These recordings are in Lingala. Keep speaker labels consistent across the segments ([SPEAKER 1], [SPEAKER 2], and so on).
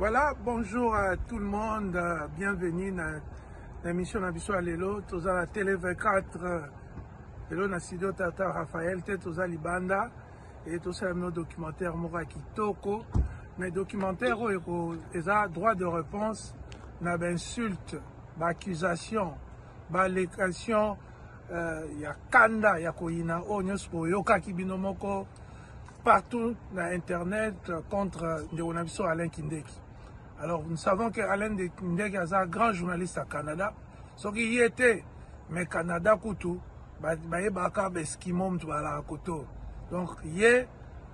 [SPEAKER 1] Voilà, bonjour à tout le monde, bienvenue na émission na biso ya lelo, toza na Télé 24, lelo na studio Tata Raphaël te toza libanda et tosala bino documentaire moko ya kitoko, mais documentaire oyo eza droit de réponse na ba insulte, ba accusation, ba allégations ya kanda ya koyina oyo nyonso boyokaki bino moko partout na internet contre ndeko na biso Alain Kindeki. Alors nous savons que Alain Kindeki aza grand journaliste à Canada. Soki ye te, mais Canada kutu bayebaka ba Eskimo mutu balaka koto. Donc ye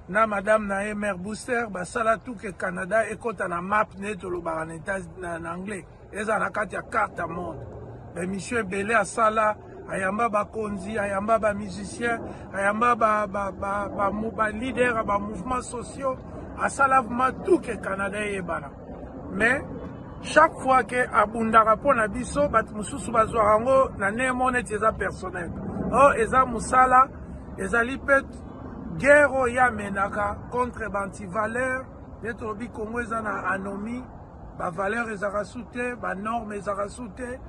[SPEAKER 1] na madame na ye mère Booster basala tout que Canada ekota na map ne tolobaka na États na anglais. Eza na kati ya carte ya monde. Ba émission ebele asala, ayamba bakonzi, ayamba ba musiciens, ayamba ba ba ba ba, ba leader ba mouvements sociaux, asala vraiment tout que Canada eyebana. Mais chaque fois que abundaka mpo na biso, bato mosusu bazwaka yango na ndenge moko neti eza personnel. Oh, eza mosala, ezali mpe guerre oyo ye amenaka contre ba antivaleurs. Nde tolobi Congo eza na anomie, ba valeur ezalaka su te, ba norme ezalaka su te,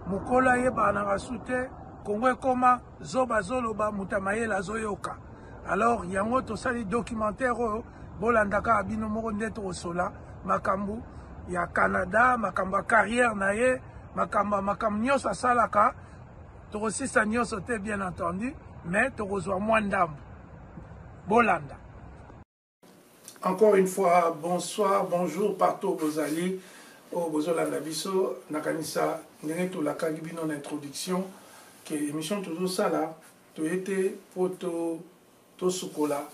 [SPEAKER 1] mokolo ayebanaka su te, Congo ekoma zoba azoloba, moto ya mayele azoyoka. Alors yango tosali documentaire oyo, bolanda kaka bino moko nde tokosola makambo ya Canada, makambo ya carrière na ye, makambo makambo nyonso asalaka. Tokosisa nyonso te bien entendu, mais tokozwa mwa ndambo. Bolanda. Encore une fois, bonsoir, bonjour partout bozali oyo bozolanda biso. Nakanisa ndenge tolakaki bino na introduction ke émission tozosala toye te po tosukola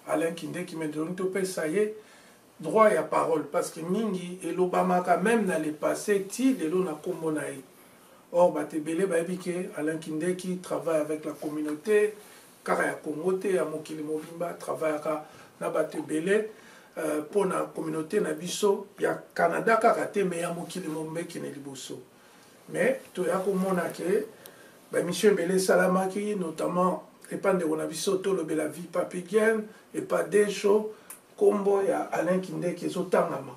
[SPEAKER 1] Alain Kindeki, mais tolingi topesa ye droit ya parole parce que mingi elobamaka même na le passé ti lelo na kombo na ye. Or bato ebele bayebi ke Alain Kindeki travaille avec la communauté kaka ya Congo te, ya mokili mobimba, travaillaka na bato ebele mpo na communauté na biso ya Canada kaka te, mais ya mokili mobimba ekende liboso. Mais toya komona ke ba émission ebele esalamaki, notamment epa ndeko na biso tolobela vie papigienne, epa Desho, kombo ya Alain Kindeki ezotangama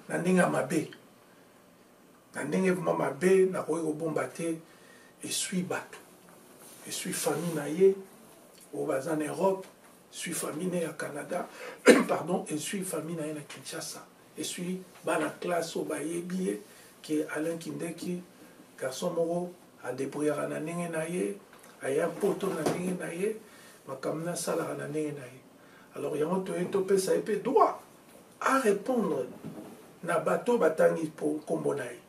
[SPEAKER 1] na ndenge ya mabe, na ndenge vraiment mabe, nakoki kobomba te, esui bato, esui famille na ye oyo baza na Europe, esui famille na ye ya Canada, pardon, esui famille na ye na Kinshasa, esui bana classe oyo bayebi ye ke Alain Kindeki garçon moko adébrouillaka na ndenge na ye, aya poto na ndenge na ye, makambo nasalaka na ndenge na ye. Alors yango toye topesa ye mpe droit à répondre na bato batangi kombo na ye,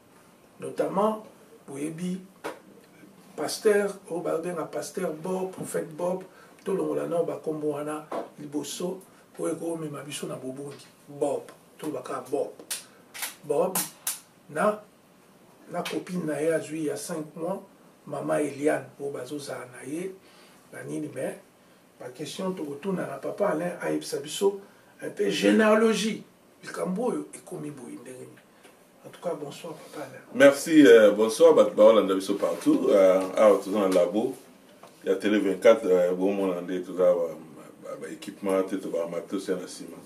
[SPEAKER 1] notamment boyebi pasteur oyo babenga pasteur Bob, prophète Bob, tolongola nao bakombo wana liboso oyo ekomema biso na bobongi. Bob, tolobaka Bob, Bob na copine na ye azwi ya 5 mois, mama Eliane, oyo bazozala na ye na nini. Mais ba question tokotuna na papa Alain ayebisa biso un peu généalogie likambo oyo ekomi boye ndenge nini. En tout cas, bonsoir papa Alain.
[SPEAKER 2] Merci, bonsoir bato baolanda biso partout. Awa toza na labo ya Télé 24, bomona nde toza ba équipement te, to ba matos ya na nsima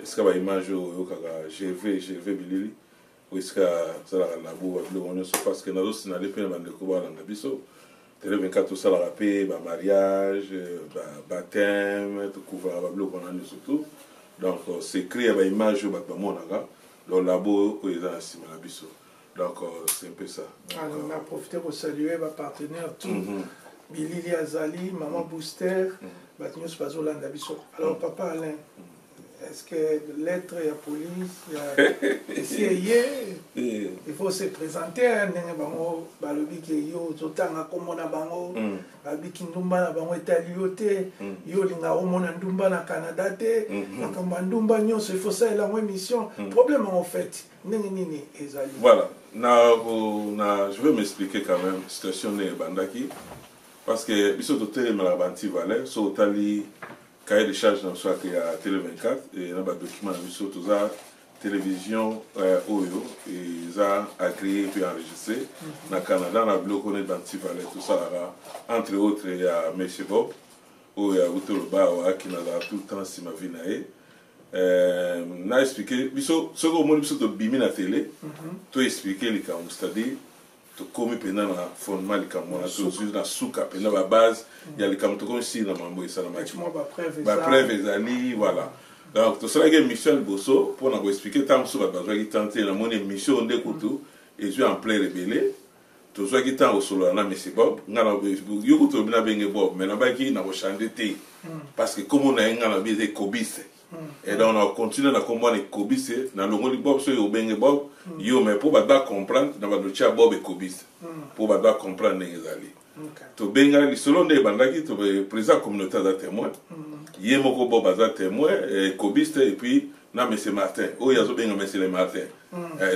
[SPEAKER 2] esika ba image oyo oyokaka GV GV bilili oyo esika tosalaka labo ba biloko nyonso, parce que nazosinale mpe na bandeko balanda biso Télé 24, tosalaka mpe ba mariage, ba baptême, tokouvraka ba biloko wana nyonso tout. Donc secret ya ba image oyo bato bamonaka, donc labo oyo eza na nsima na biso. Donc c'est un peu ça.
[SPEAKER 1] Donc, alors, on a profité pour saluer ba partenaire tout. Bilili Azali, Maman Booster, bato nyonso bazolanda biso. Alors papa Alain, est-ce que lettre ya police esi eye? Il faut se présenter ndenge bango balobi ke yo ozotanga kombo na bango, balobi kindumba na bango etali yo te, yo olingaka omona ndumba na Canada te, makambo ya ndumba nyonso il faut salela yango émission. Problème en fait ndenge nini ezali?
[SPEAKER 2] Voilà, na je vais m'expliquer quand même situation ndenge ebandaki, parce que biso totelemelaka ba antivaleur. So otali cahier de charge na biso ya Télé 24 et na ba document na biso, toza télévision oyo eza agréé mpe enregistré na Canada na biloko neti bantivaleur tosalaka, entre autres ya Monsieur Bob oyo auti oloba awa, aki nazala tout le temps nsima vie na ye. Na expliquer biso, soki omoni biso tobimi na télé, to expliquer likambo, c'est-à-dire tokomi mpenza na fondement likambo wana, tozwi na suka mpenza babase ya likambo, tokomi sili na mambo esalamaki, bapreuve ezali, voilà. Donc tosalaki émission ya liboso mpona koexpliquer. Ntango mosusu bato bazwaki temps te. Namoni émission nde kutu ezwi ampleur ebele. Tozwaki ntango kosolola na monsieur Bob. Nga na yo kutu olobi nabenge Bob, mais nabaki na kochanger te, parce que kombo na ye, nga na bi eza Ekobise, et donc na continue na kombo wana Ekobise. Nalongoli Bob. Soki obenge Bob yo, mais mpo bato bacomprendre, na bato tia Bob Ekobise mpo bato bacomprendre ndenge ezali. Tobenga lisolo nde ebandaki. Président communauté aza témoin, ye moko Bob aza témoin, Ekobiste, et puis na monsieur Martin oyo azobenga monsieur le Martin.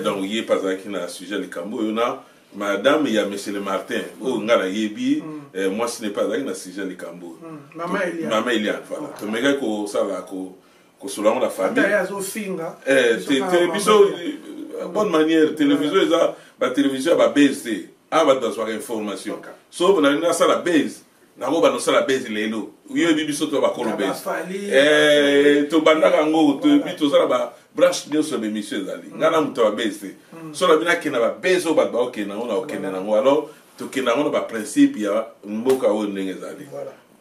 [SPEAKER 2] Donc ye mpe azalaki na sujet likambo oyo, na madame ya monsieur le Martin oyo ngai nayebi, mwasi ne mpe azalaki na sujet likambo oyo, mama Eliane. Voilà, tomekaki kosala kosolola yango na famille te. Biso bonne manière, télévision eza batélévision ya babase te. Awa bato bazwaka information. So nalingi nasala base, nango banda osala base lelo. Oyebi biso to bakolo base, tobandaka yango, toyebi, tozala babranche nyonso ya bémission ezali. Ngai na moto ya babase te. So na bino akende na babase oyo bato baokende yango, na okende nango. Alors tokende yango na baprincipe ya mboka oyo ndenge ezali.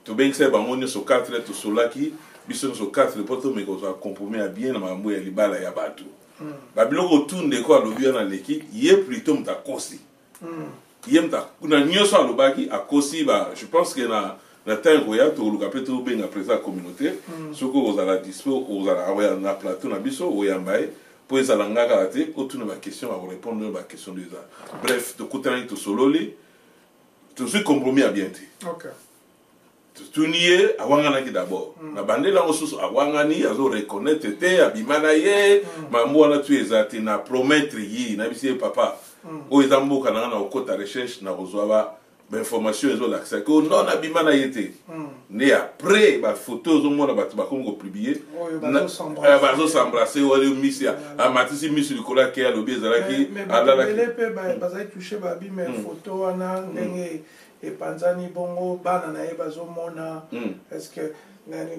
[SPEAKER 2] Tobengisaki bango nyonso 4, tosolaki biso nyonso 4 mpo tomeka kozwa compromis ya bien na makambo ya libala ya bato. Babiloko tu ndeko alobi wana aleki ye, plutôt moto akosi ye, moto na nyonso alobaki akosi ba. Je pense que na ntango ekoya, tokoluka mpe tobenga président ya communauté. Soki ozala dispo, ozala akoya na plateau na biso, oyamba ye mpo ezala nga kaka te, otuna baquestion, bakorépondre oyo baquestion nde eza. Bref, tokutanaki, tosololi, tozwi compromis ya bien te. Totuni ye, awanganaki d'abord na bandeli yango susu, awangani, azoreconnaître te, abima na ye. Mambo wana tu eza te. Na promettre ye, nayebisi ye: "Papa, oyo eza mboka na nga, na kokota recherche, na kozwa ba bainformation ezolakisa ke non, nabima na ye te." Nde après bafoto ozomona bato bakomi kopublier, bazos'embrasser wana, misi amatisi misu likolo, ake alobi ezalaki.
[SPEAKER 1] Alalaki mpe bazali touché babi, mais photo wana ndenge epanzani bongo, bana na ye bazomona. Est ce que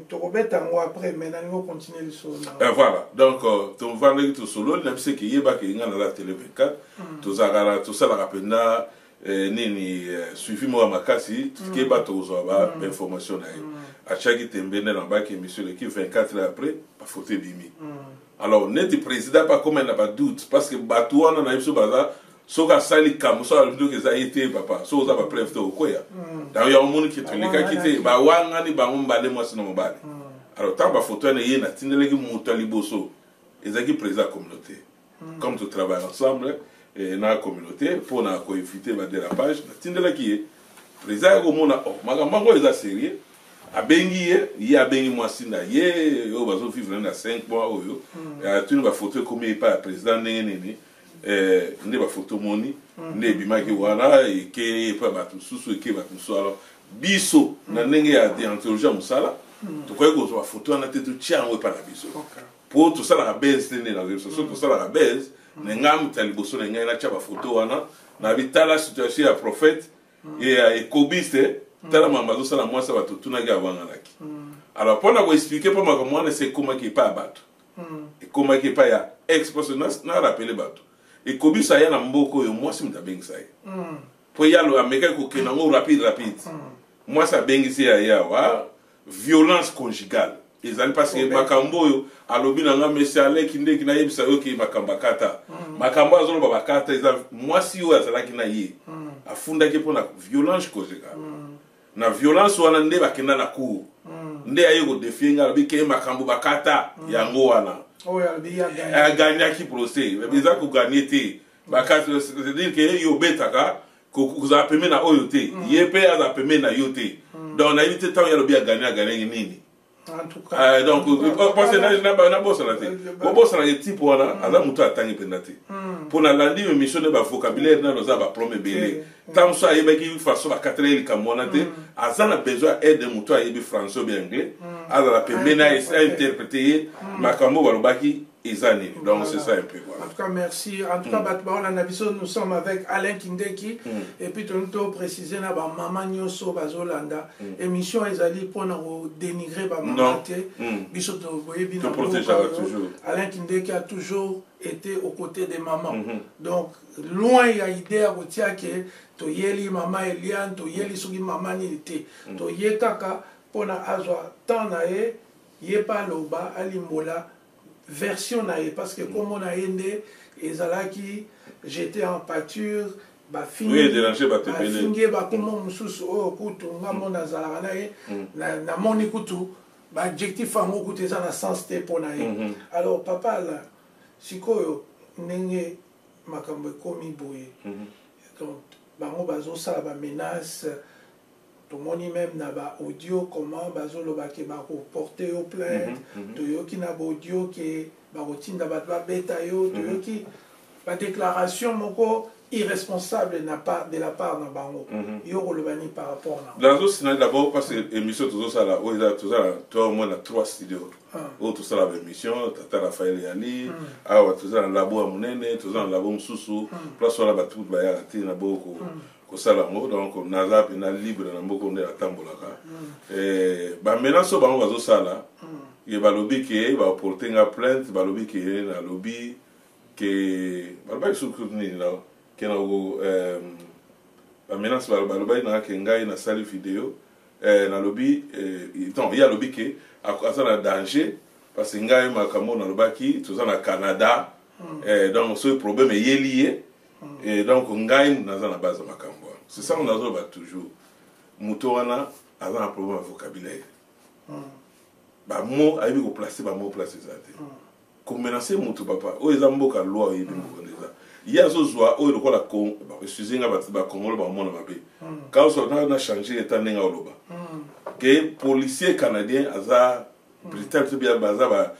[SPEAKER 1] tokobeta yango après? Mais nalingi ocontinue lisolo.
[SPEAKER 2] Voilà, donc tovandaki, tosololi na biso eke yebaka nga naza Télé 24, tozalaka, tosalaka mpenza nini, suivi moko ya makasi. Keba, tokozwa bainformation na ye. Atiaki tembe nde na baki émission eleki 24 heures après, bafoto ebimi. Alors neti président mpe akóma na badoute, parce que bato wana na biso baza, soki asali kambo, soki alobi ndoki eza ye te, papa, soki oza bapreuve te, okoya. Donc yango moniki tolekaki te, bawangani bango mbale, mwasi na mobali. Alors ntango bafoto wana ye, natindelaki moto ya liboso, ezalaki président ya communauté. Comme totravaille ensemble na communauté mpona koéviter badérapage, natindelaki ye. Président ya komona, oh, makambo yango eza sérieux, abengi ye, ye abengi mwasi na ye oyo bazovivre na 5 mois oyo, atuni bafoto ekomi epai ya président ndenge nini. Nde bafoto moni nde ebimaki wana, eke epai bato mosusu, eke bato mosusu. Alors biso na ndenge ya déontologie ya mosala, tokoki kozwa bafoto wana te, totia yango epai na biso mpo tosalaka base te. Nde nazo biso, soki tosalaka base na ngai, moto ya liboso na ngai natya bafoto wana na bitala situation ya prophète ya Ekobiste, tala makambo azosala mwasi, bato tunaki, awanganaki. Alors mpona koexpliquer, mpo makambo wana ese ekomaki epai ya bato, ekomaki epai ya ex, parce na rappeler bato, Ekobisa ya na mboka oyo, mwasi moto abengisa ye mpo yalo amekaki kokende yango rapide rapide. Mwasi abengisi ye aye awa, violence conjugale ezali, parce que makambo oyo alobi na nga, mesi aleki ndeki nayebisa yo ke makambo akata, makambo azoloba bakata eza mwasi oyo azalaki na ye, afundaki mpona violence conjugale. Na violence wana nde bakenda na cour, nde aye kodéfier ngai, alobi ke makambo bakata yango wana agagnaki procès. Eza kogagner te bakati, c'est-à-dire ke yo obetaka kozala pembe na oyo te, ye mpe azala pembe na yo te. Donc nayebi te ntango ye alobi agagner, agagnaki nini? Donc parce que nabosana te, bobosana ke type wana aza moto atangi mpenza te. Mpo nalandi émission nde bavocabulaire nano aza baproblème ebele. Ntango mosusu ayebaki façon bakatela ye likambo wana te, aza na besoin ya aide, moto ayebi français ou bien anglais azala pembeni, ainterpréter ye makambo balobaki. Eza nini? Donc c'est ça un peu, voilà.
[SPEAKER 1] En tout cas, merci. En tout cas, bato baolanda biso, nous sommes avec Alain Kindeki. Et puis tolingi toprécise na bamama nyonso bazolanda émission, ezali mpona kodénigrer bamama
[SPEAKER 2] Non.
[SPEAKER 1] te. Biso toboyebi na
[SPEAKER 2] Toprotégeaka
[SPEAKER 1] mboka oyo.
[SPEAKER 2] Toujours.
[SPEAKER 1] Alain Kindeki a toujours été aux côtés des mamans. Donc loin ya idée ya kotia ke toyeli mama Eliane, toyeli soki mama nini te. Toye kaka mpona azwa temps na ye, ye mpe aloba, alimbola version na ye, parce que kombo na ye nde ezalaki jeté en pâture.
[SPEAKER 2] Oui, déranger bato ebele.
[SPEAKER 1] Bafingi ye bakombo mosusu oyo kutu nga mo nazalaka na ye, namoni kutu baadjectif yango kutu eza na sens te mpo na ye. Alors papa Alain, sikoyo ndenge makambo ekomi boye, donc bango bazosala bamenace, tomoni même na baaudio comment bazoloba ke bakoporte yo plainte, toyoki na baaudio ke bakotinda bato babeta yo, toyoki badéclaration moko irresponsable na part, de la part na bango. Yo koloba nini par rapport na
[SPEAKER 2] Nazosina d'abord parce que émission tozosala oyo eza, tozala to au moins na trois studio oyo tosala baémission. Tata Raphaël yali awa, toza na labo ya monene, toza na labo mosusu, place wana bato kutu bayaka te na boko kosala yango. Donc naza mpena libre na mboka nde natambolaka. Bamenace oyo bango bazosala ye, balobi ke baporte nga plainte, balobi ke nalobi ke, balobaki soki nini na ke na bamenace, balobaki nanga ke ngai nasali video, nalobi non, ye alobi ke aza na danger parce que ngai makambo nalobaki, toza na Canada, donc soki problème eyeli ye, et donc ngai naza na base ya makambo wana. C'est ça, nazoloba toujours, moto wana aza na problème ya vocabulaire, bamo ayebi koplace bamo place eza te. Komenace moto, papa, oyo eza mboka loi, oyebi mboka nde eza. Ye azozwa oyo lokola bon, excuse nga, bato bakongolo bamona mabe kaoso na change eta ndenge oloba ke policier canadien aza brutal to bien baza ba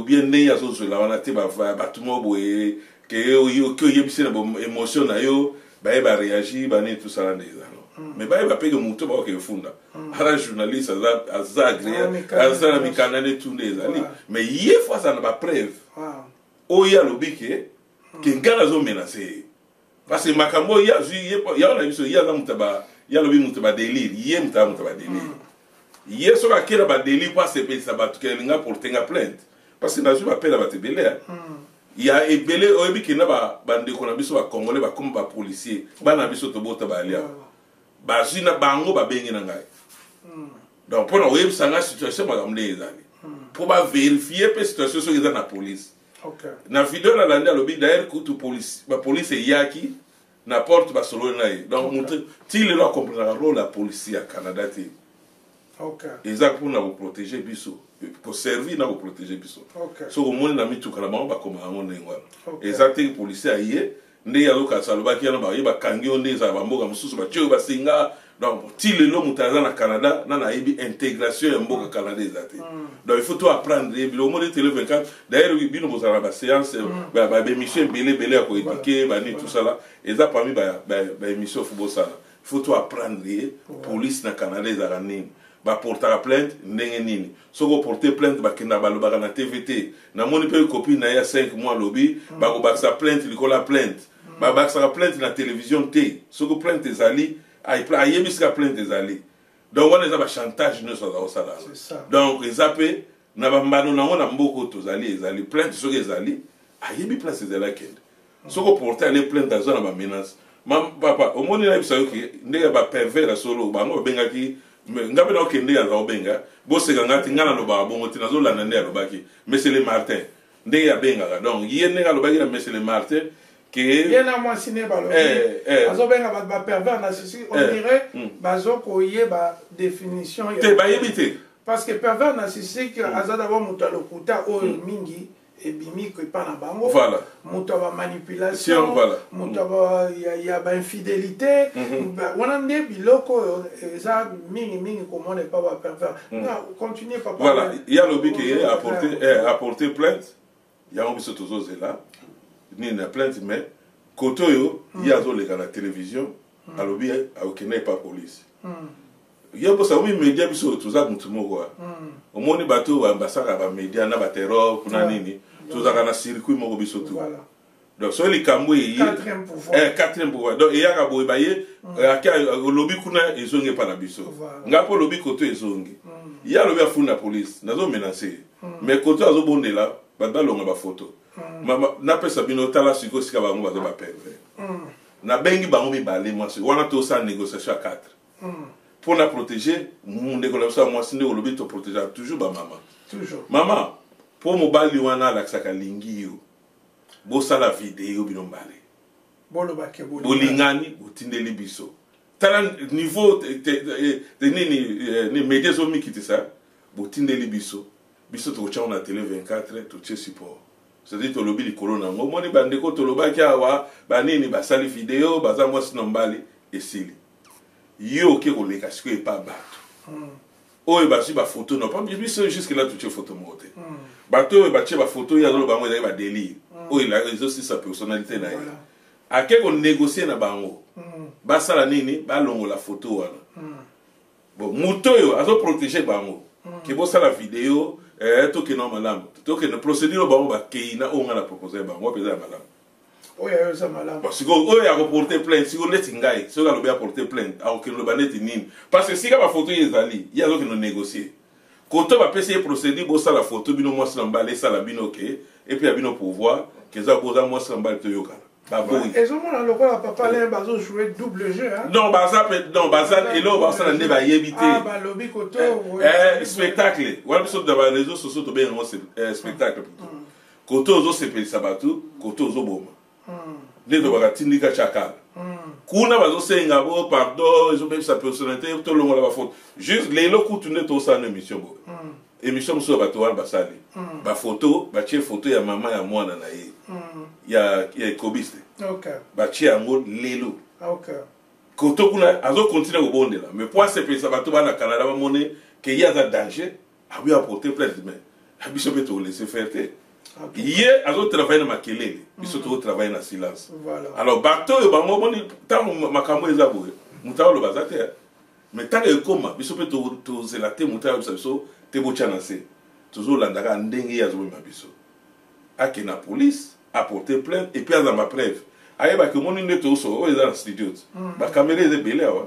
[SPEAKER 2] bien ndenge azozwela wana te, bato moko boye ke oke oyebisi na émotion na yo, baye baréagir banini, tosala nde eza no. Mais bayeba mpe ke moto bakoke efunda aza journaliste, aza agréé, aza na mikanda nde tu nde ezali. Mais ye fo azala na bapreuve oyo alobi ke ngai nazomenace ye, parce que makambo oyo ye azwi yango na biso, ye aza moto ye alobi moto badélire, ye moto aza moto badélire. Ye soki akela badélire mpo asepelisa bato ke alinga porte nga plainte, parce que nazwi bapela bato ebele ya ebele. Oyebi ke na bandeko na biso bacongolais bakoma bapolicier, bana na biso tobota balia, bazwi na bango, babengi na ngai donc mpona koyebisa ngai situation makambo nde ezali, mpo baverifie mpe situation soki eza na police. Na video nalandi, alobi d'ailleurs kutu bapolice eyaki na porte, basololi na ye. Donc moto ti lelo akomprenaka role ya policier ya Canada te. Eza mpona koprotege biso, koservir na koprotege biso. Soki omoni na mituka na bango, bakoma yango ndenge wana. Eza te policier aye nde azokasa, alobaki wana baye bakangi yo nde ezala bamboka mosusu batie oyo basinga. Donc ti lelo moto aza na Canada nana ayebi intégration ya mboka Canada eza te. Donc il faut to apprendre ye biloko. Omoni Télé 24 d'ailleurs, bino bozala na baséance, baémission ebele ebele ya koéduquer banini, tosala eza parmi baémission fo bosala. Il faut to apprendre ye police na Canada ezalaka nini, baportaka plainte ndenge nini, soki oporte plainte bakendaka balobaka na TV te. Namoni mpe copine na ye ya 5 mois alobi bakobakisa plainte likolo ya plainte. Babakisaka plainte na télévision te. Soki plainte ezali, ayebisika plainte ezali. Donc wana eza bachantage nyonso aza kosala. Donc eza mpe na bambano nango na mboka oyo tozali. Ezali plainte, soki ezali ayebi place ezali, akende. Soki oporte ale plainte, aza na bamenace. Papa, omoni, nayebisa yo ke ndenge bapervers ya solo bango babengaki nga mpe naokende, aza kobenga, boseka nga te, nga nalobaka bongo te, nazolanda nde alobaki monsieur le Martin ndenge abengaka. Donc ye ndenge alobaki na monsieur le Martin ke
[SPEAKER 1] ye na mwasi ne balobi azobenga bato bapervers narcissique, on dirait bazokoyeba définition
[SPEAKER 2] te, bayebi te.
[SPEAKER 1] Parce que pervers narcissique aza d'abord moto ya lokuta oyo mingi ebimi epa na bango, moto ya bamanipulation, moto ya bainfidélité. Wana nde biloko oyo eza mingimingi komona epa bapervers. Continue, papa.
[SPEAKER 2] Voilà, ye alobi ke ye apporter plainte yango, biso tozozela nini na plainte. Mais kote oyo ye azoleka na télévision, alobi akokende epa police. Ye bosa omi média, biso toza motu moko. Omoni bato basalaka bamédia na baterror kuna nini. Tozalaka na circuit moko biso tout. Donc soki likambo eye, quatrième pouvoir, donc eyaka boye, baye ake olobi kuna, ezongi epa na biso. Ngai mpo olobi koto ezongi. Ye alobi afuni na police, nazomenacer ye, mais koto azobondela bato balonga bafoto. Mama, napesa bino, tala sikoyo sika bango baza bapervers. Nabengi bango mibale, mwasi wana, tosala négociation ya 4 mpo na protéger ndeko na biso ya mwasi. Nde olobi toprotéger toujours bamama. Mama, mpo mobali wana alakisaka alingi yo, bosala video bino mbale, bolingani, botindeli biso. Tala niveau te nini media ezomikitisa. Botindeli biso, biso tokotyango na Télé 24, totie support, c'est-à-dire tolobi likolo na yango. Omoni bandeko, tolobaki awa banini basali video, baza mwasi na mobali, esili. Yo oke koleka sikoyo epa bato oyo bazwi bafoto na biso. Jusque là totie foto moko te. Bato oyo batie bafoto, ye azoloba bango ezali badélire oyo ezosisa personnalité na ye. Ake konégocier na bango, basala nini? Balongola foto wana. Bon, moto oyo azoprotéger bango ke bosala video, tokende malamu, tokende procédure oyo bango bakei na oyo ngai na propose bango mpenza ya malamu.
[SPEAKER 1] Oyo eza malamu.
[SPEAKER 2] Bon, sikoyo oyo ya koporter plainte, sikoyo neti ngai, soki alobi aporter plainte, akokende loba neti nini? Parce que sika bafoto ye ezali, ye azokende négocier koto, bapesi ye procédure: bosala foto bino mwasi na mobali, esala bino ke epuis ya bino pouvoir ke eza boza mwasi na mobali, toyokana. Baboyi.
[SPEAKER 1] Ezomona lokola papa Alain bazojouer double jeu, hein?
[SPEAKER 2] Non, baza pe non, baza eloko basala nde bayebi te.
[SPEAKER 1] Ah, balobi koto.
[SPEAKER 2] Spectacle wana, biso na baréseaux sociaux tobenga yango spectacle plutôt. Koto ozosepelisa bato, koto ozoboma. Nde tobaka tindika chakala kuna, bazosenga bo pardon, ezobebisa personnalité, tolongola bafoto. Juste lelo kutu nde tosala na émission boye, émission mosusu ya bato wana basali bafoto, batie foto ya mama ya mwana na ye ya ekobiste. Batie yango lelo. Koto kuna azokontinue kobondela, mais po asepelisa bato bana Canada, bamone ke ye aza danger, aboyi aporter plainte. Mais biso mpe tolaisser faire te. Ye azotravaille na makelele, biso tozotravaille na silence. Alors bato oyo bango omoni, ntango makambo eza boye, moto aoloba aza te. Mais ntango ekóma, biso mpe tozela te moto ayebisa biso te botya na se. Tozolanda kaka ndenge ye azomema biso. Ake na police, aporter plainte et puis aza bapreuve. Ayebaki, omoni nde toso oyo eza na studio te, bakamera eza ebele awa.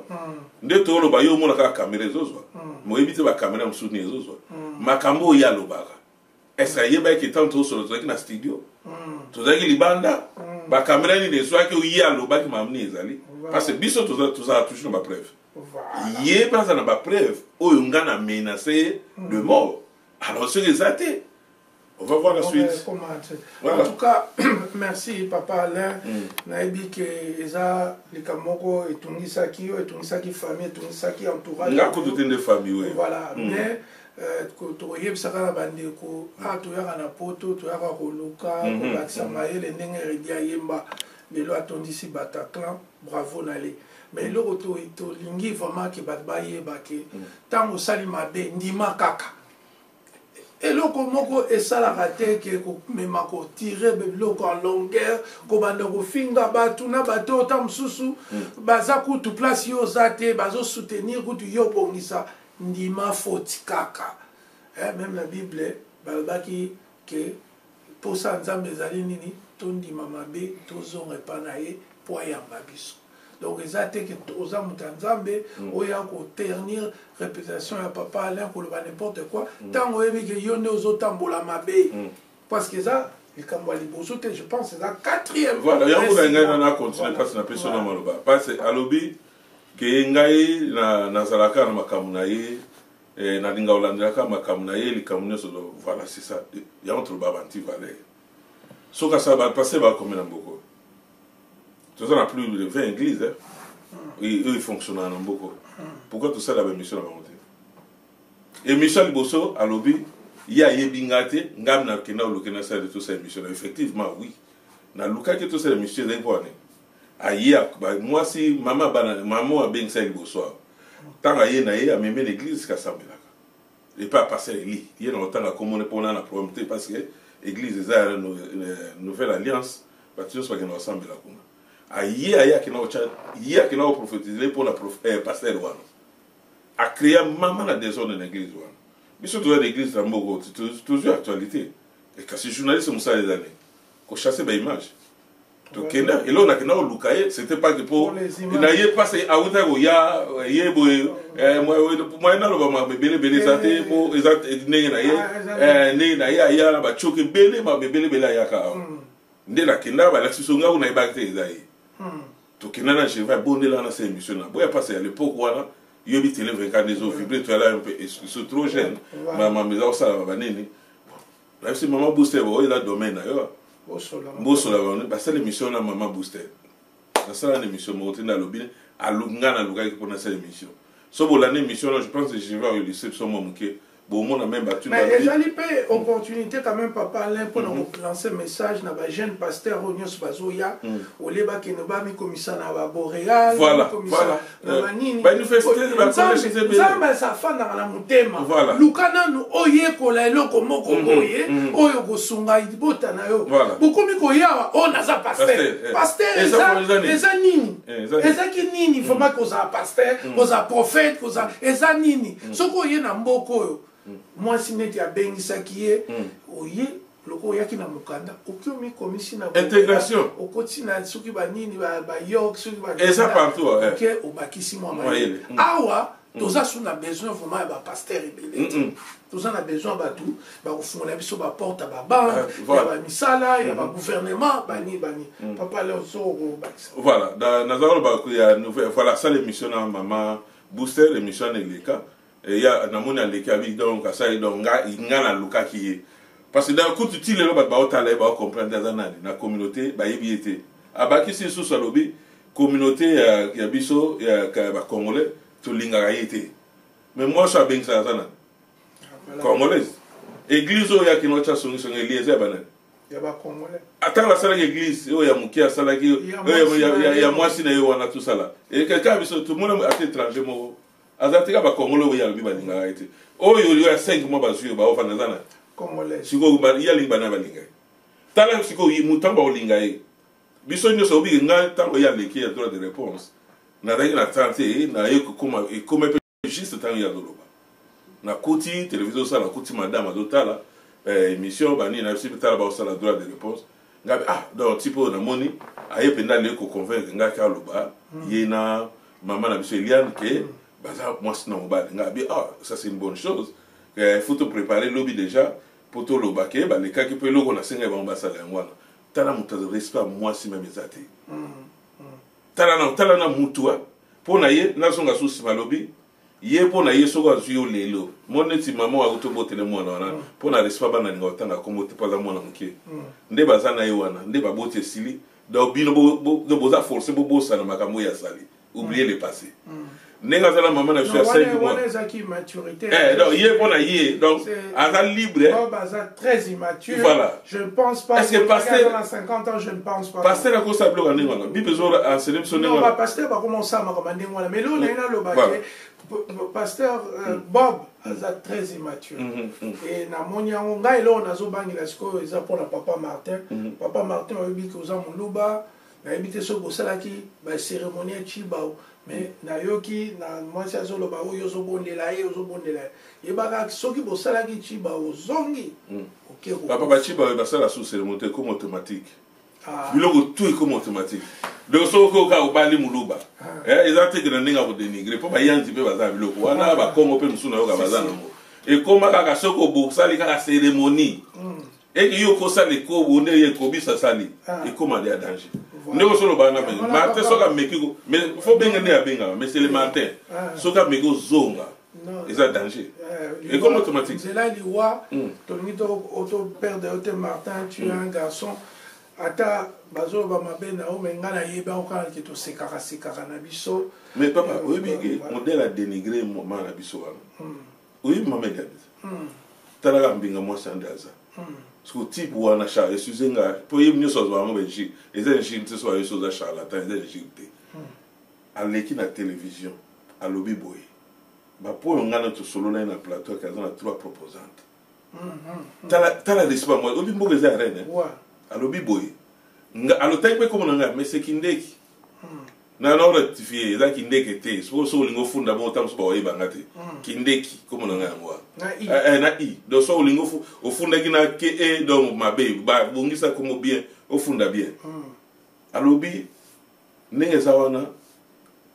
[SPEAKER 2] Nde tooloba, yo omona kaka kamera ezozwa, moyebi te bakamera mosusu nini ezozwa makambo oyo ye alobaka. Est-ce ayebaki ntango tozosola tozalaki na studio, tozalaki libanda, bakamera nini ezwaki oyo ye alobaki, makambo nini ezali? Parce que biso tozala toujours na bapreuve. Ye mpe aza na bapreuve oyo nga na menace ye de mort. Alors soki eza te, on va voir la suite.
[SPEAKER 1] Voilà. En tout cas, merci papa Alain. Nayebi ke eza likambo moko etungisaki yo, etungisaki famille, etungisaki entourage.
[SPEAKER 2] Nga kutu te, nde famille oyo.
[SPEAKER 1] Voilà, mais tokoyebisaka na bandeko a toyaka na poto, toyaka koluka kobakisa mayele ndenge Redi ayemba lelo atondisi Bataclan, bravo na le. Mais eloko tolingi vraiment ke bato bayeba ke ntango osali mabe, ndima kaka. Eloko moko esalaka te ke komema kotirer biloko en longueur, kobanda kofinga bato na bato oyo ta mosusu baza kutu place yo oza te, bazosoutenir kutu yo obongisa. Ndima foti kaka. Même na Bible balobaki ke mposa ya Nzambe ezali nini? Tondima mabe, tozonga epai na ye mpo ayamba biso. Donc eza te ke oza moto ya Nzambe, oya koternir réputation ya papa Alain, koloba n'importe quoi ntango oyebi ke yo nde ozotambola mabe, parce que eza likambo ya liboso te, je pense eza quatrième.
[SPEAKER 2] Voilà, yango na ngai na continue mpasi napesi na maloba, parce alobi ke ngai nazalaka na makambo na ye, nalinga kolandelaka makambo na ye, likambo nyonso. Voilà, c'est ça, yango toloba ba antivaleur. Soki asala bapasteur bakomi na mboka, toza na plus de 20 églises oyo efonctionnaka na mboka. Pourquoi tosala baémission na bango te? Émission ya liboso, alobi ye ayebi nga te, ngai nakenda oluki nasala tosala émission na. Effectivement, oui, nalukaki tosala émission, ezali mpo wane aye mwasi mama bana mama oyo abengisa ye liboso awa. Ntango aye na ye, amemi na église kasambelaka epai pasteur Eli. Ye na kotanga komone mpona na problème te, parce que église eza ya Nouvelle Alliance, bato nyonso bakenda kosambela kuna. Aye akenda kotya ye, akenda koprophétiser mpona pasteur wana, acréa mama na désordre na église wana. Biso toza na église na mboka, tozwi actualité. Kasi journaliste, mosala eza nini? Kochasser baimage. Tokenda, eloko nakenda koluka ye, c'était pas que po na ye mpasi awuta koya ye boye. Moye naloba makambo ebele ebele eza te, po eza ndenge na ye, ndenge na ye aya na batioke ebele, makambo ebele ebele ayaka awa. Nde nakenda, balakisi biso, ngai nayebaki te eza ye. Tokenda na Gervais, abondela na sa émission na boya mpasi ya l'époque wana. Yoyebi, Télé 24 nde ezovibre, toyala mpe so trop jeune, mama eza kosalama banini. Nayebisi mama Booster, oyo eza domaine na yo, bosola. Bango basala émission na mama Booster. Nasala na émission moko te nde alobi nga nalukaki mpo nasala émission. So bolanda émission na, je pense que je vais oillustre biso mwa moke, bomona même
[SPEAKER 1] batu. Mais ezali mpe opportunité quand même, papa Alain, mpona kolancer message na bajeune pasteur oyo nyonso bazoya olie, bakende bamikomisa na baboréal na banini. Nzambe afandaka na motema. Luka nanu oyekola eloko moko boye oyo kosunga libota na yo. Bokomi koyawa oyo naza pasteur. Pasteur eza nini? Ezaki nini vraiment kozala pasteur, kozala prophète, kozala eza nini? Soki oye na mboka oyo, mwasi neti abengisaki ye, oye loko oyaki na mokanda, oki omikomisi na
[SPEAKER 2] intégration,
[SPEAKER 1] okoti na soki banini, bayok, soki
[SPEAKER 2] eza partout.
[SPEAKER 1] Oke obakisi mwa mayele. Awa toza su na besoin vraiment ya bapasteur ebele te. Toza na besoin bato bakofungola biso baporte ya babanke, ya bamisala ya bagouvernement, bani bani. Papa Leo, so okobakisa.
[SPEAKER 2] Voilà, naza koloba ya nouvelle. Voilà, asala émission na mama Booster, émission wana eleka ya namoni aleki abi. Donc asali, donc nga nalukaki ye parce que dans kutu ti lelo bato baotala ye, baocomprendre aza nani na communauté, bayebi ye te. Abakisi lisusu, alobi communauté ya biso ya bacongolais tolingaka ye te. Mais mwasi abengisaka aza nani? Congolaise. Église oyo yakina otya songisongi eli eza ya banani?
[SPEAKER 1] Ya bacongolais.
[SPEAKER 2] Atanga asalaki église oyo ya moke, asalaki ya mwasi na ye wana, tosala kaka biso tomona ata étranger moko aza te. Kaka bacongolais oyo alobi balingaka ye te. Oyo oyo ya 5 mois bazwi oyo baofanda aza na sikoyo, ye alingi bana balinga ye. Tala sikoyo, motango bakolinga ye, biso nyonso obiki. Ngai ntango ye aleki ya droit de réponse, nazalaki na temps te naye kokoma, ekoma mpe juste ntango ye azoloba. Nakuti télévision osala, nakuti madame azotala émission banini na biso, tala baosala droit de réponse. Ngai ah, donc type oyo namoni aye mpenza aleki koconvaincre ngai ke aloba ye na mama na biso Eliane ke baza mwasi na mobali. Ngai abi: ah, ça c'est une bonne chose, il faut te préparer lobi déjà mpo toloba ke balekaki, mpo eloko nasengai bango basala yango wana. Tala moto aza respect ya mwasi même eza te. Tala na mutu mpo na ye nazonga so nsima. Alobi ye mpo na ye, soki azwi yo lelo mo neti mama oyo tobotele mwana wana, mpo na respect bana alinga kotanga kombo te, mpo aza mwana moke nde baza na ye wana nde baboti esili. Donc bino boza forcé bobosana makambo oyo asali, oublier le passé. Ndenge aza na mama na biso ya 5 mois. Donc ye mpo na ye, donc aza libre.
[SPEAKER 1] Bob aza très immature.
[SPEAKER 2] Voilà.
[SPEAKER 1] Je ne pense pas.
[SPEAKER 2] Est-ce que pasteur
[SPEAKER 1] à 50 ans, je ne pense pas.
[SPEAKER 2] Pasteur akosa biloko ndenge wana, bible ezo enseigner biso ndenge
[SPEAKER 1] wana. Pasteur bakoma makambo ndenge wana, mais lelo naye naloba ke pasteur Bob aza très immature. E namoni yango ngai, eloko nazobangela sikoyo eza mpona papa Martin. Papa Martin, oyebi ke oza moluba, nayebi te soki bosalaki bacérémonie ya Chibao, mais nayoki na mwasi azoloba oyo ozobondela ye, ozobondela ye. Yebaka soki bosalaki Chibao, ozongi oke.
[SPEAKER 2] Papa, baChibao basala sous cérémonie te, comme automatique. Biloko tout ekomi automatique. Donc soki okoka obali moluba, eza teke na ndenge ya kodénigrer, mpo bayanzi mpe baza na biloko wana, bakongo mpe mosusu nayoka baza nango. Ekoma kaka soki obosali kaka cérémonie eke yo okosala ekobo nde ye ekobisa asali, ekoma de ya danger. Ndenge osoloba na Martin, soki ameki, mais faut benge nde abengaka, mais c'est le Martin, soki ameki ozonga, eza danger, ekomi automatique.
[SPEAKER 1] Nzela liwa, tolingi toperdre yo te. Martin, tu es un garçon, ata bazoloba mabe na yo, mais ngai nayebi yango kaka ke tosekaka sekaka na biso.
[SPEAKER 2] Mais papa, oyebi ke modèle adénigre mama na biso wana, oyebi mama Eliane, talaka mbinga mwasi ande aza siko type wana. Char, excuse nga, mpo yebi nyonso azwa yango bainjure, eza injure te. So ayo so oza charlatan, eza injure te. Aleki na télévision, alobi boye bapo oyo ngai na tosolola ye na plateau ake aza na trois proposante. Tala, tala respect mwa oyebi mboka eza ya reine. Alobi boye, alotaki mpe komona ngai meseki ndeki. Na na rectifier, eza Kindeke te. Soki soki olingi ofunda bongo, ntango mosusu bakoyeba nga te. Kindeki, kombo na ngai yango wana.
[SPEAKER 1] Na i.
[SPEAKER 2] Eh, eh, na i. Donc soki olingi ofundaki na ke e, donc mabe, babongisa kombo bien, ofunda bien. Alobi ndenge eza wana,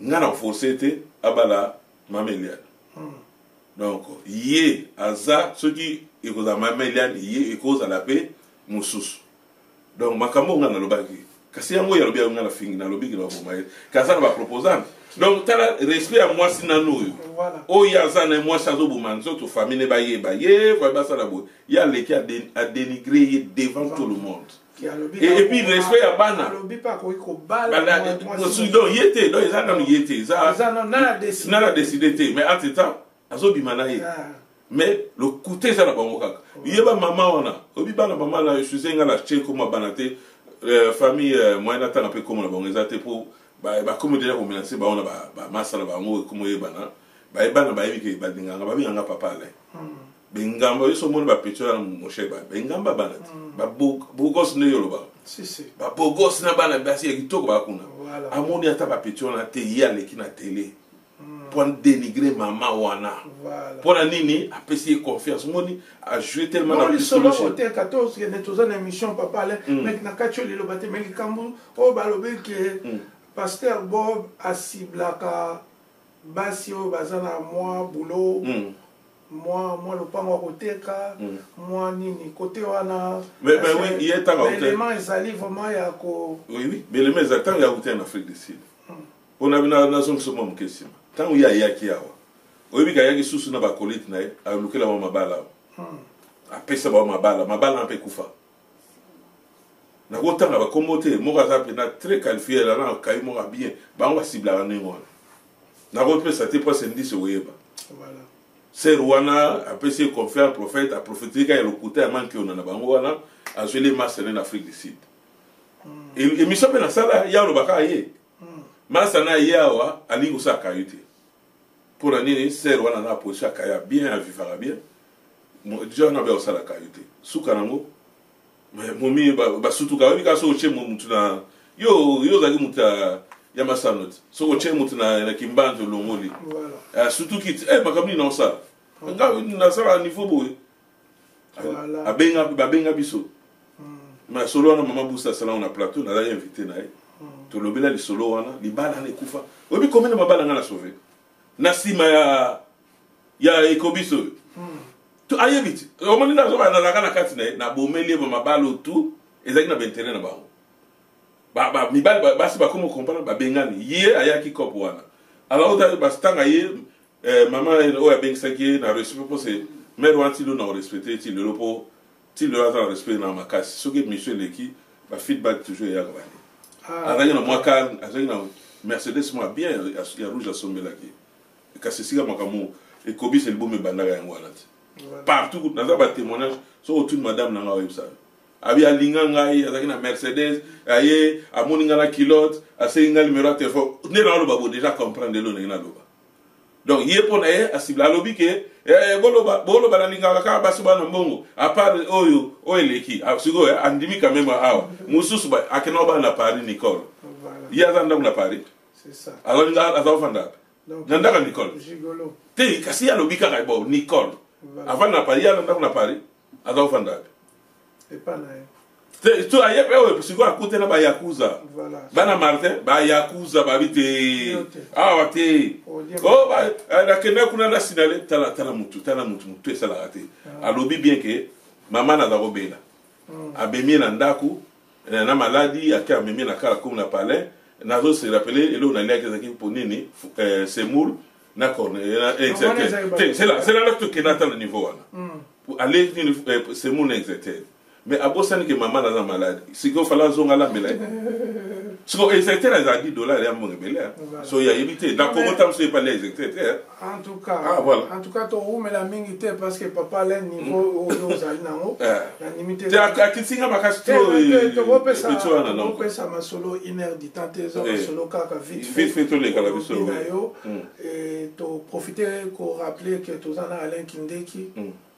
[SPEAKER 2] nga na force te abala mama Eliane. Donc ye aza, soki ekozala mama Eliane, ye ekozala mpe mosusu. Donc makambo oyo nga nalobaki, kasi yango oyo alobi yango, nga nafingi, nalobiki na baboma ye, kasi aza na baproposante. Donc tala respect ya mwasi nanu oyo. Oyo ye aza na ye, mwasi azoboma nzoto, famille ne bayeba ye, famille basala boye, ye aleki adénigre ye devant tout le monde.
[SPEAKER 1] Ki alobi
[SPEAKER 2] Et puis respect ya bana.
[SPEAKER 1] Alobi mpe akoki kobala mwasi.
[SPEAKER 2] Donc ye te, donc eza nanu ye te, eza
[SPEAKER 1] eza nana décide.
[SPEAKER 2] Nana décide te, mais entre temps azobima na ye.
[SPEAKER 1] Ah.
[SPEAKER 2] Mais lokuta eza na bango kaka. Yeba mama wana, oyebi bana mama na, excuse nga na tie koma bana te, famille, moyen natanga mpe komona bango eza te, mpo bakomi deja komenacer bango na bamasa na bango, ekomi oyebana. Bayebana, bayebi ke balinganga, babenganga papa Alain. Bengamba yo so omoni bapetits wana, moshe, bengamba bana te, babogos nde yo olobaka.
[SPEAKER 1] Si si.
[SPEAKER 2] Babogos na bana basi ya kitoko bakuna. Amoni ata bapetits wana te, ye aleki na tele mpo dénigrer mama wana. Mpo na nini apesi ye confiance? Omoni ajoue tellement na
[SPEAKER 1] Non, lisolo
[SPEAKER 2] psychologie.
[SPEAKER 1] Oteka tokende, toza na émission, papa Alain. Mais na kati oyo liloba te, mais likambo oyo balobi ke pasteur Bob asiblaka basi oyo baza na mwa boulot, mwa lopango ya koteka, mwa nini kote wana.
[SPEAKER 2] Mais oui, ye ntango
[SPEAKER 1] élément ezali vraiment ya ko
[SPEAKER 2] Oui, belema eza ntango ya kuta na Afrique du Sud, mpona nazongisa mwa moke nsima. Ntango ye ayaki awa, oyebi ka ayaki susu na bakolite na ye, alukela bango mabala awa, apesa bango mabala, mabala na mpe ekufa. Nakotanga bakombo te, moko aza mpena très qualifié na kai moko ya bien. Bango basiblaka ndenge wana, nakopesa te mpo ndisi oyeba. Sœur wana apesi ye confiance, prophète aprofetiki ya lokuta ya mankiona na bango wana, azweli masene na Afrique du Sud. Émission mpe nasala, ye alobaka ye masa na ye awa alingi kosala kayo te. Mpo na nini? Sœur wana na position ya kaya bien, avivaka bien, deja wana be kosala kayo te. Suka nango momi basutuka. Oyebi kaka soki otie mutu na yo, yo ozalaki mutu ya masano te, soki otie mutu na kimbanzi, olongoli. Sutuki ti makambo nini naosala nga, nasala niveau boye. Abenga, babenga biso masolo wana. Mama Busa asalango na plateau, nazalaki invité na ye, tolobela lisolo wana, libala wana ekufa. Oyebi combien na mabala nga na sauve na nsima ya ekobiso oyo? To ayebi ti omoni nazoba, nazalaka na kati na ye, nabomeli ye bamabala otu ezalaki na baintérêt na bango. Mibali, basi bakomi comprendre, babengani ye. Ayaki cope wana, alors basitanga ye, mama oyo abengisaki ye na respect, mpo se mare wana ti lelo na korespecte ti lelo, mpo ti lelo aza na respect na makasi. Soki émission eleki, bafeedback toujours eyaka bani. Azalaki na mwa calme, azalaki na Mercedes mwa bien ya rouge asombelaki ye. Kasi esika makambo ekobisa libomo ebandaka yango wana te. Partout naza batémoignage, soki otuni madame na ngai, oyebisa yo abi alinga ngai, azalaki na Mercedes, aye amoni ngai na culotte, asengi ngai numéro ya telefone. Nde naoloba bo déjà comprendre elo ndenge naloba. Donc ye mpo na ye asibla, alobi ke boloba boloba, nalingaka kaka basi bana mbongo, à part oyo oyo eleki. Sikoyo andimi quand même awa mosusu akenda bana na Paris, Nicole. Ye aza ndako na Paris, aza ofanda wapi? Na ndako ya Nicole te, kasi ye alobi kaka bon, Nicole avanda na Paris, ye aza ndako na Paris, aza ofanda wapi? To aye mpe oyo sikoyo akutena bayakuza, bana Martin, bayakuza babi te awa te. Nakenda kuna na sinale, tala tala mutu, tala mutu, mutu esalaka te. Alobi bien ke mama naza kobela, amemi ye na ndako na maladi, ake amemi ye na kala komi na palais. Nazo se rappeler eloko naliaki ezalaki mpo nini, semoule na corne exerter te. C'est là tokenda ata na niveau wana, ale nini, semoule na exerter, mais abosani ke mama naza malade. Sikoyo fala azonga alambela ye. Sikoyo exerter azala 10 $ ya mbongo ebele, so yayebi te na Kongo ta mosu epali ya exerter te.
[SPEAKER 1] En tout cas,
[SPEAKER 2] ah, voilà.
[SPEAKER 1] En tout cas toumela mingi te, parce que papa Alain, niveau oyo ozali nango, nandimi te.
[SPEAKER 2] Akitinga makasi.
[SPEAKER 1] Tokopesa masolo une heure du temps te, eza masolo kaka vite.
[SPEAKER 2] Vite fait, tolekala biso.
[SPEAKER 1] Na yo toprofite korappeler ke toza na Alain Kindeki,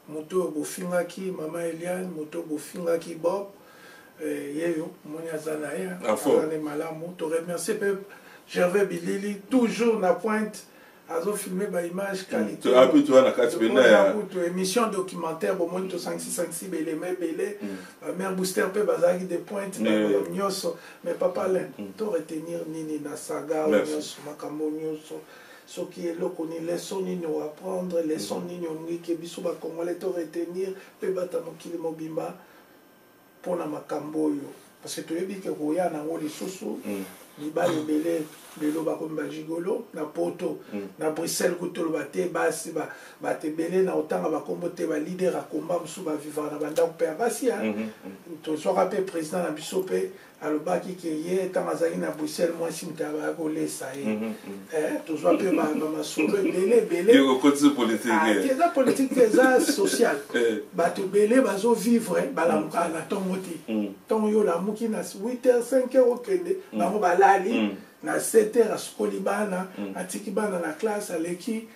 [SPEAKER 1] moto oyo bofingaki mama Eliane, moto oyo bofingaki Bob, ye yo omoni aza na ye, aza ne malamu. Toremercie mpe. Gervais Bilili toujours na pointe azo filmer ba image qualité.
[SPEAKER 2] Api tu na kati penda ya
[SPEAKER 1] kutu émission documentaire bomoni tosangisi sangisi belema ebele mm. ba mère booster mpe bazalaki de pointe mm. nyonso mais papa Alain mm. to retenir nini na saga nyonso makambo nyonso soki eloko nini leçon nini oapprendre leçon mm. nini olingi ke biso bacongolais to retenir mpe bata mokili mobimba mpo na makambo oyo parce que toyebi ke koya nango lisusu mm. mibali ebele lelo bakomi bagigolo na poto mm. na bruxelles kutu toloba te basi bato ebele na kotanga bakombo te balider ya komba mosusu bavivaka na bandako mpe ya basi mm -hmm. tozwaka mpe président na biso mpe alobaki ke ye ntango azalaki na bruxelles mwasi moto abaya kolesa ye mm -hmm. eh, tozwa mpe bamasolo ebele ebele ah, eza politike te eza social eh. bato ebele bazovivre balamukaka na ntongo te mm. ntongo yo olamuki na 8 heures 5 heures okende mm. bango balali mm. na 7 heures asukoli bana atiki bana na classe aleki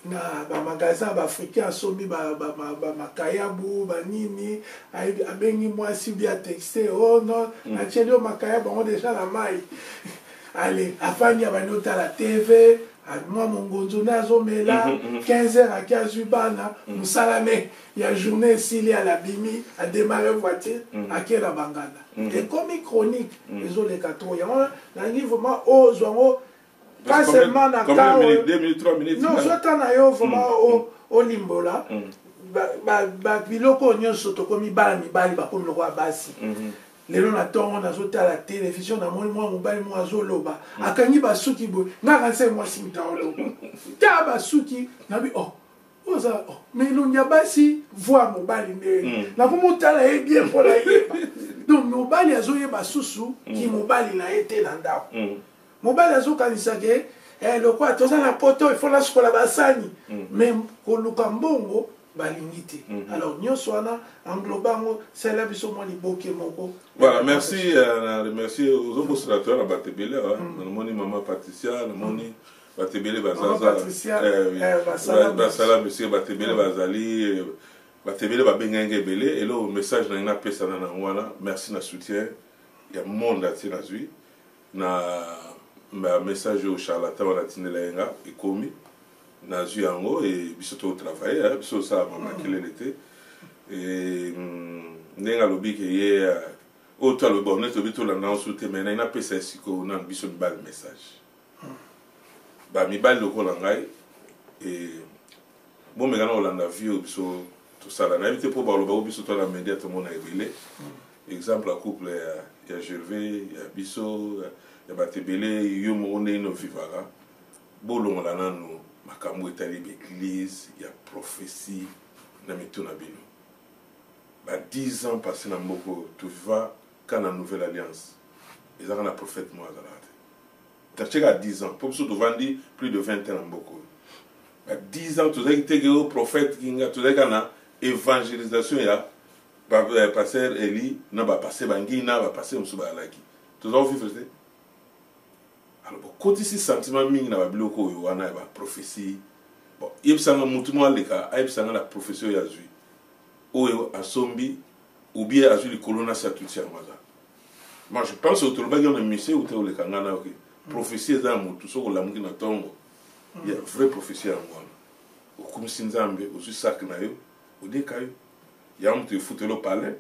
[SPEAKER 1] na ba magasin ya ba africain asombi ba, ba, ba, ba makayabu banini abengi mwasi bi atexte oh non mm. natieli yo makayabu yango deja na mai ale afandi abandi otala tv mwa mongonzo nde azomela 15 heures ake azwi bana mm. mosala ne ya journée esili alabimi ademare voiture mm. ake na banganda ekomi chronique ezoleka trop yango nalingi vraiment ozwa yango pas seulement na cas non zwa temps na yo vraiment mm. olimbola mm. biloko oyo nyonso tokomi bana mibali bakomi lokola basi mm-hmm. lelo na ntongo nazotala televizio namoni mwa mobali moko azoloba mm. akangi basuki boye nga kanisa mwasi moto aoloba ta basuki nabi oh oza oh, mais elongi ya basi voi mobali nde mm. nakomotala ye bien mpo nayeba donc mobali azoyeba susu mm. ki mobali na ye te na ndako mm. Mobali azokanisa ke eh, lokola toza na poto il faut nasukola basani mm. mais koluka mbongo balingi te mm -hmm. alors nyonso wana engloba yango salela biso mwa liboke moko.
[SPEAKER 2] Voilà, merci euh, na remercier ozobosana toya na bato ebele awa mm. namoni mama Patricia namoni mm. bato ebele bazazabasala monsieur bato ebele mm. bazali eh, bato ebele babengaki nga ebele eloko message na ngai napesana na yango wana merci na soutien ya monde atie nazwi Na ba message oyo charlatan wana atindela ye nga ekomi nazwi yango e biso to travailler hein, biso osala ma makelele te e mm, ndenge alobi ke ye euh, oyo to alobi bon neti olobi tolanda yango su te mais naye napesa ye sikoyo nanu biso mibali message ba mibali lokola ngai e bomeka na kolanda vie oyo biso tosala nayebi te mpo baloba oyo biso to na media tomona ebele exemple ya couple ya, ya gervais ya biso ya bato ebele yo moko ndenge nini ovivaka bolongola nanu makambo etali baeglise ya prophetie na mitu na bino ba 10 ans passé na mboka oyo toviva ka na nouvelle alliance ezaka na prophète moko azalaka te tatie kaka 10 ans mpo biso tovandi plus de 20 ans na mboka oyo ba 10 ans tozalaki teke oyo prophète kinga tozalaki kaka na évangélisation ya eh, pasteur Eli na ba pasteur bangina ba pasteur mosusu bazalaki toza kovivre te alors bokotisi sentiment mingi na babiloko oyo wana ya baprophetie bon yebisanga motu moko aleka ayebisanga na prophetie oyo azwi oyo asombi ou bien azwi likolo na se atuti yango aza moi je pense oyo tolobaki wana mise ote oleka ngai na oke prophetie eza ya motu soki olamuki na ntongo ya vraie prophetie yango wana okumisi nzambe ozwi sak na yo odeka yo yango moto efutelo palais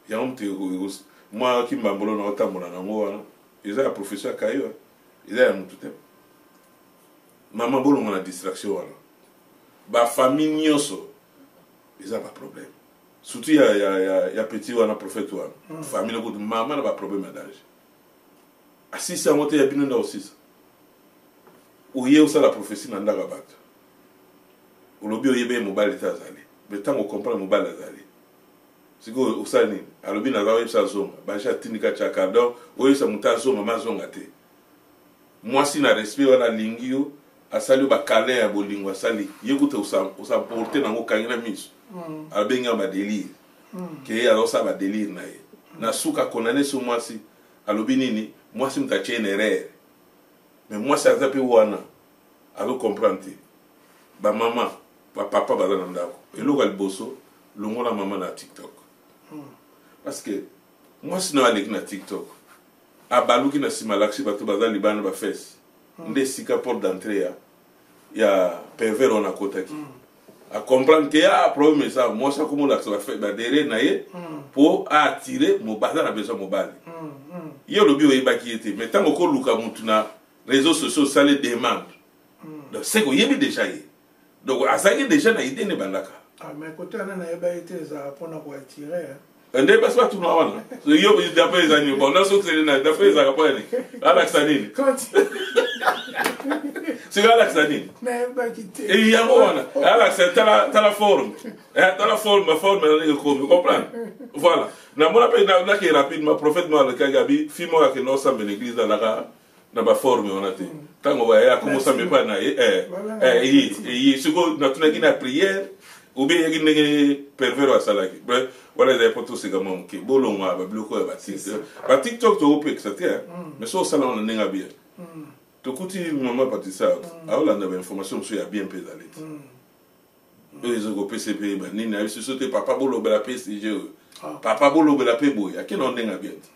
[SPEAKER 2] yango moto mwa kimbambolo na otambola na yango wana eza ya professeur kayo eza ya motu te mama bolonga na distraction wana bafamille nyonso eza baproblème surtout ya, ya, ya, ya petit wana prophète wana mm. famille kutu mama na baproblème ya danger asisi yango te ya bino nde osisa oye osala prophetie na ndako ya bato olobi oyebi ye mobali te azali me ntango okomprendre mobali azali sikoyo osala nini alobi naza oyebisa azonga baje atindika tiaka donc oyebisa moto azonga ma azonga te mwasi na respect wana alingi yo asali yo bakalin ya bolingo asali ye kuta osaporte nango okangi na miso mm. abengi yango badelire mm. ke ye azosala badelire na ye na suka akondane so mwasi alobi nini mwasi moto atie na erreur mais mwasi aza mpe wana azo comprendre te ba mama ba papa baza na ndako eloko ya liboso longola mama na tiktok hmm. parce que mwasi nayo aleki na tiktok. Abaluki na nsima, alakisi bato baza libanda bafese. Nde esika porte d'entrée ya pervers wana akotaki. Acomprendre ke ah, problème eza mwasi akomolakisa baderrière na ye mpo aatire aza na besoin mobali. Ye olobi oyebaki ye te, mais ntango okoluka mutu na réseaux sociaux, osali demande, donc c'est oyebi déjà ye, donc azalaki déjà na idée ne bandaka.
[SPEAKER 1] Ah, mais côté wana nayeba ye te, ezala mpona koatire.
[SPEAKER 2] Nde basi batuna wana yo, d'après eza nini? Bon, nasokiseli na d'après ezalaka mpo ya nini? Alakisa nini? Sikoyo alakisa nini?
[SPEAKER 1] Nayebaki te.
[SPEAKER 2] Yango wana alakisa, tala, tala forme, tala forme, forme na ndenge ekomi, comprendre. Voilà, namona mpe nake rapidement. Prophète moko alekaki, abi fille moko akende osambela église, alaka na baforme wana te. Ntango baye akomosamba epai na ye, eye sikoyo natunaki na prière obi eyaki ndenge pervers asalaki. Bref, wana ezali mpo toseka mwa moke. Bolongwa babiloko ya baTikTok, tokopekisa te, mais so osala wana ndenge ya bien. Tokuti mama Patricia aolanda bainformation mosusu ya bien mpe ezali te oyo ezokopesa mpe banini. Ayebisi biso te, papa bolobela mpe sujet oyo, papa bolobela mpe boye, akende ndenge ya bien te.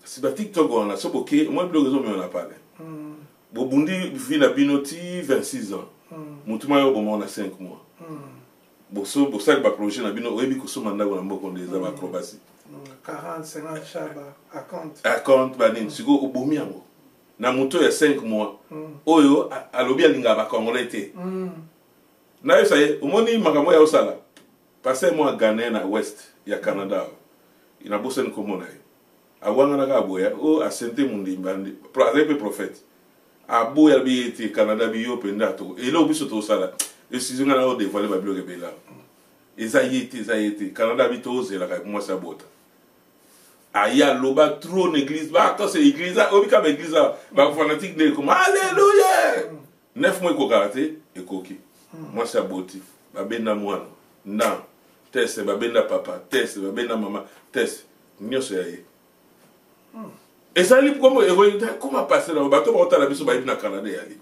[SPEAKER 2] Kasi baTikTok wana, so boke mwa biloko ezomema na pale, bobundi vie na bino ti 26 ans, motu moko oboma na 5 mois. Boso bosali baprojet na bino, oyebi kosomba ndako na mboka nde eza baacrobatie.
[SPEAKER 1] 40 50 chaba
[SPEAKER 2] acompte. Acompte banini. Sikoyo obomi yango na moto ya 5 mois oyo alobi alingaka bacongolais te. Nayebisa ye, omoni makambo oyo osala, pasteur moko aghanéen na ouest ya Canada awa, nabosani komona ye, awangana kaka boya oyo asente mondimba, azali mpe prophète, aboya bi ye te Canada biyo mpenza to eloko biso tosala. Excuse nga na odévoile babiloko ebele awa, eza ye te, eza ye te. Canada bi tozelaka mwasi abota, aya aloba trop na église, bakose église oyebi kaka baéglise awa bafanatique nde ekoma alleluya. 9 mois ekokaka te, ekoki, mwasi aboti, babenda mwana ndan test, babenda papa test, babenda mama test, nyonso ya ye ezali kombo ekoma passe na bato bakotala biso, bayebi na Canada eyali.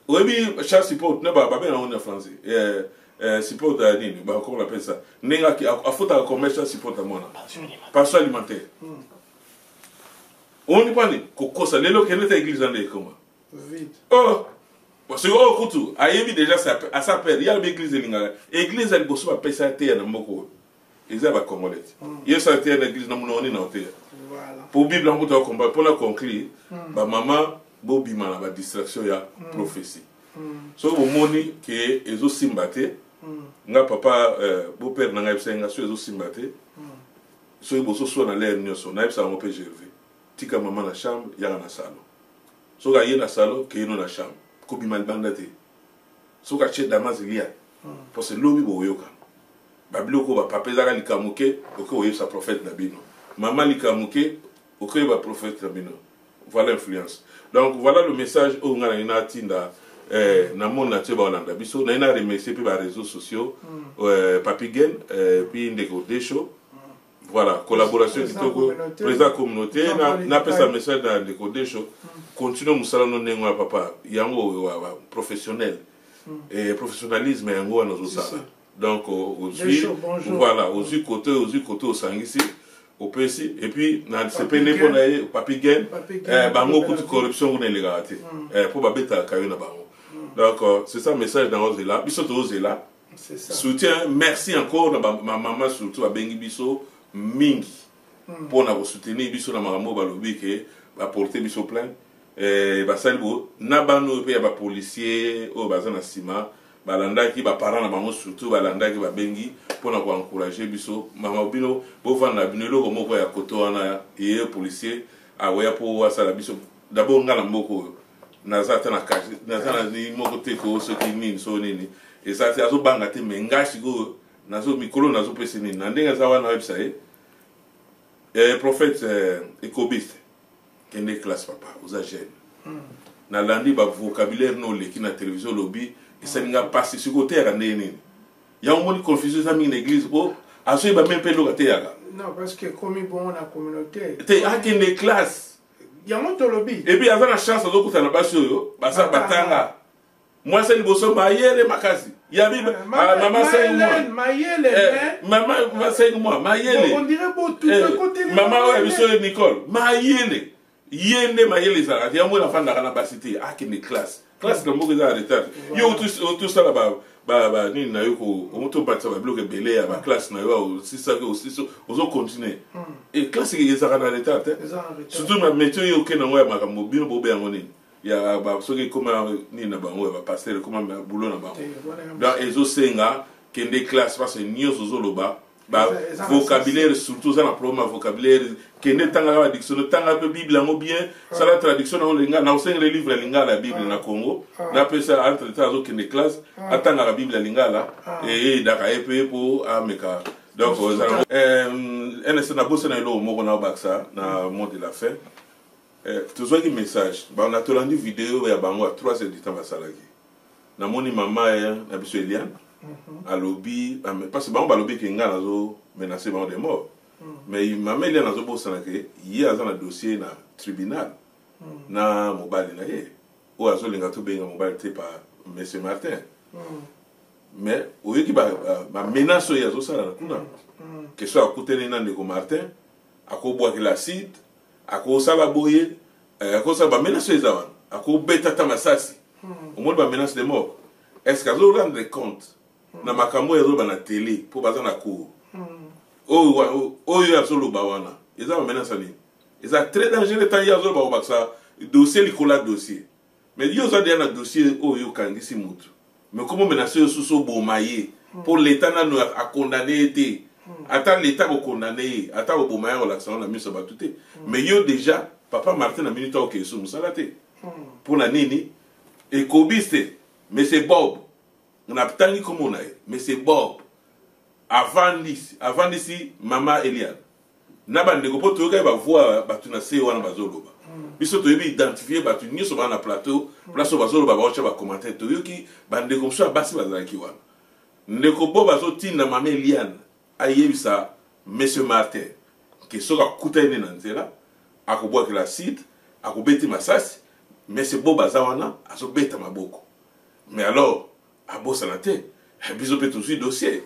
[SPEAKER 2] Oyebi child support ne babenga yango na français support ya nini, bakoma napesa ndenge afutaka combien child support ya mwana, pension alimentaire. Omoni mpani kokosa lelo, kende ta église nde ekoma. Oh, soki oyo kutu ayebi déjà asa père ye, alobi église elingaka église ya liboso bapesa teya na mboka oyo eza ya bacongolais te. Ye osala teya na église na monoko nini na oteya po Bible yango kutu akomba. Mpona conclure, bamama bobima na badistraction ya prophétie. Soki bomoni ke ezosimba te, nga papa beau-père na ngai yebisaki nga, soki ezosimba te, soki bozoswa na lere nyonso, nayebisa yango mpe Gervais, tika mama na chambre, yaka na salon. Soki aye na salon, keyino na chambre, kobima libanda te. Soki atie damas, lia, parce lobi bokoyoka babiloko oyo bapapa ezaka likambo ke okoki koyebisa prophète na bino, mama likambo ke okoyeba prophète na bino. Voilà influence. Donc voilà le message oyo ngai nalingi natinda na monde na tie baolanda biso. Naye na remercier mpe baréseaux sociaux, Papi Gen, puis ndeko Desho. Voilà collaboration kitoko, président communauté. Napesa message na ndeko Desho, continue mosala no ndenge wana papa, yango professionnel, professionnalisme yango wana ozosala. Donc ozwi, voilà, ozwi kote, ozwi kote, osangisi, opesi, et puis na sepene mpo na ye Papi Gen. Bango kutu corruption kuna elekaka te mpo babetaka yo na bango. Donc c'est ça message na ozela biso, tozela soutien. Merci encore na bamama surtout babengi biso mingi mpona kosoutenir biso na makambo oyo balobi ke baporte biso plainte. Basali bo na bana oyo mpe ya bapolicier oyo baza na nsima, balandaki baparent na bango, surtout balandaki, babengi mpona koencourage biso. Mama bino bovanda bino eloko moko ya koto wana ye policier akoya mpo asala biso. D'abord nga na mboka oyo naza ata na naza na moko te ko soki nini so nini eza te, azobanga te. Mais ngai sikoyo nazo mikolo nazopesa nini na ndenge aza wana, oyebisa ye prophète ekobiste, kende classe papa, oza jeune. Nalandi bavocabulaire no oleki na télévision, olobi esali nga mpasi. Sikoyo oteyaka ndenge nini? Yango moni confusion eza mingi na église po azoyeba meme mpe eloko ateyaka.
[SPEAKER 1] Non, parce que ekomi bongo na communauté.
[SPEAKER 2] Te, akende classe.
[SPEAKER 1] Yango tolobi.
[SPEAKER 2] Et puis aza na chance, azokutana na basi oyo baza batanga. Mwasi ya liboso mayele makasi. Ya bible, ah, mama 5 mois.
[SPEAKER 1] Mayele,
[SPEAKER 2] eh, mama 5 mois, mayele.
[SPEAKER 1] On dirait beau tout
[SPEAKER 2] eh, côté. Mama oyo biso Nicole, mayele. Ye nde mayele ezalaka te, yango nafandaka na basi te, akende classe. Classe na mboka eza na retard. Yo otusala ba ba ba nini na yo ko omoto obatisa ba biloko ebele ya ba classe na yo osisaki osisi ozo continuer. Et classe ezalaka na retard te. Surtout na métier oyo okende yango ya makambo bino bobe yango nini. Ya ba soki ekoma nini na bango ya ba pasteur ekoma boulot na bango. Donc ezosenga kende classe parce que nyonso ozoloba ba vocabulaire, surtout oza na problème ya vocabulaire, kende tangaka ba dictionnaire, tanga mpe bible yango bien, sala traduction nango lingala. Na osengela livre ya lingala ya bible na Congo, napesa entre temps azokende classe, atangaka bible ya lingala, eyedaka ye mpe mpo ameka. Donc ns nabosana eloko moko na obakisa na mot de la fin. Tozwaki message na tolandi video ya bango ya 3 heures du temps basalaki. Namoni mama na biso Eliane alobi, parce que bango balobi ke nga nazo menacer bango de mort, mais mama Eliane azobosana ke ye aza na dossier na tribunal na mobali na ye oyo azolinga tobenga mobali te pa monsieur Martin. Mais oyoki bamenace oyo azosala na kuna ke so akutani na ndeko Martin, akobwakela acide, akosala boye, akosala bamenace oyo eza wana, akobeta ata masasi. Omoni bamenace de mort, est ce que azo rendre compte na makambo oyo azoloba na télé mpo baza na cour oyo azoloba wana? Eza bamenace nini? Eza très dangereux. Ntango ye azoloba kobakisa dossier likolo ya dossier, mais yo oza deya na dossier oyo okangisi motu, mais komo menace oyo susu oboma ye mpo leta nano akondane ye te. Ata leta kokondane ye, ata koboma ye, kolakisa ngo na miso ya bato te. Mais yo déjà papa Martin na minute akokende so mosala te. Mpo na nini ekobis te? Mais Bob, natangi komona ye, mais Bob avandisi avandisi mama Eliane na bandeko mpo toyokaki bavoix bato na se wana bazoloba. Biso toyebi identifie bato nyonso baa na plateau, place oyo bazoloba, baotya bacommentaire. Toyoki bandeko mosusu ya basi bazalaki wana. Ndeko Bob azotinda mama Eliane ayebisa monsieur Martin ke soki akutani nde na nzela, akobwakela acide, akobeti masasi. Monsieur Bob aza wana azobeta maboko. Mais alors abosana te, biso mpe tozwi dossier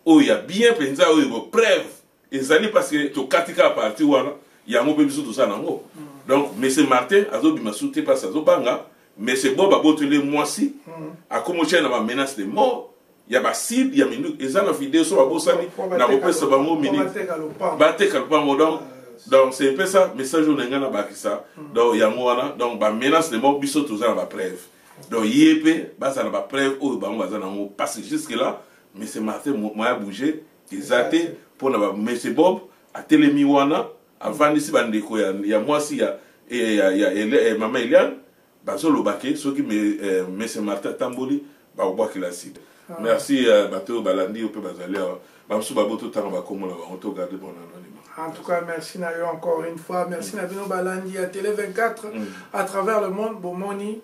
[SPEAKER 2] oyo ya bien mpenza, oyo preuve ezali, parce que tokati kaka parti wana, yango mpe biso toza nango. Donc monsieur Martin azobima su te parce azobanga. Monsieur Bob abotoli mwasi, akomi otia na bamenace de mort ya bacible ya minduki. Eza na video, so babosani na kopesa bango minute bateka lopango. Donc c'est un peu ça message oyo na ngai nabakisa. Donc yango wana, donc bamenace de mort, biso toza na bapreuve. Donc ye mpe bazala na bapreuve oyo bango baza nango, parce que jusque là monsieur Martin moya bouger eza te mpona ba monsieur Bob atelemi wana, avandisi bandeko ya mwasi ya mama Eliane, bazoloba ke soki monsieur Martin atamboli, bakobwakela acide. Merci bato oyo balandi yo mpe bazali awa, bamosusu baboto tanga bakombo na bango, togarde bon anonymat.
[SPEAKER 1] En tout cas, merci na yo encore une fois. Merci na bino balandi à Télé 24 à travers le monde. Bomoni,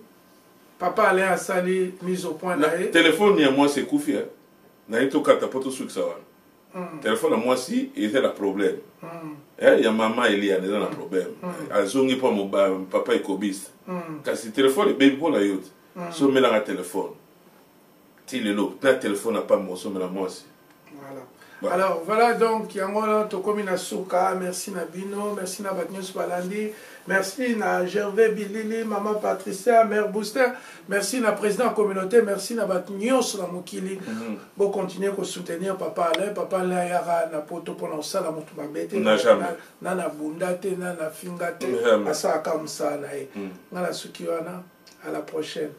[SPEAKER 1] Papa Alain asali mise au point na ye.
[SPEAKER 2] Telefone ya mwasi ekufi na ye, tokata mpo tosukisa wana. Telefone ya mwasi eza na problème, ya mama Eliane eza na problème. Azongi mpo papa ekobisa, kasi telefone ebebi mpo na yo te. So omelaka telefone ti lelo na telefone apamba osomela mwasi.
[SPEAKER 1] Voilà. Bon. Alors voilà, donc yango wana tokomi na suka. Merci na bino, merci na bato nyonso balandi, merci na Gervais Bilili, mama Patricia, mère Booster, merci na président communauté, merci na bato nyonso na mokili. Bocontinue kosoutenir papa Alain. Papa Alain ayaka na poto mpona kosala motu mabe te, na na bunda te, na na finga te, asalaka mosala na ye. Nga na suki wana, à la prochaine.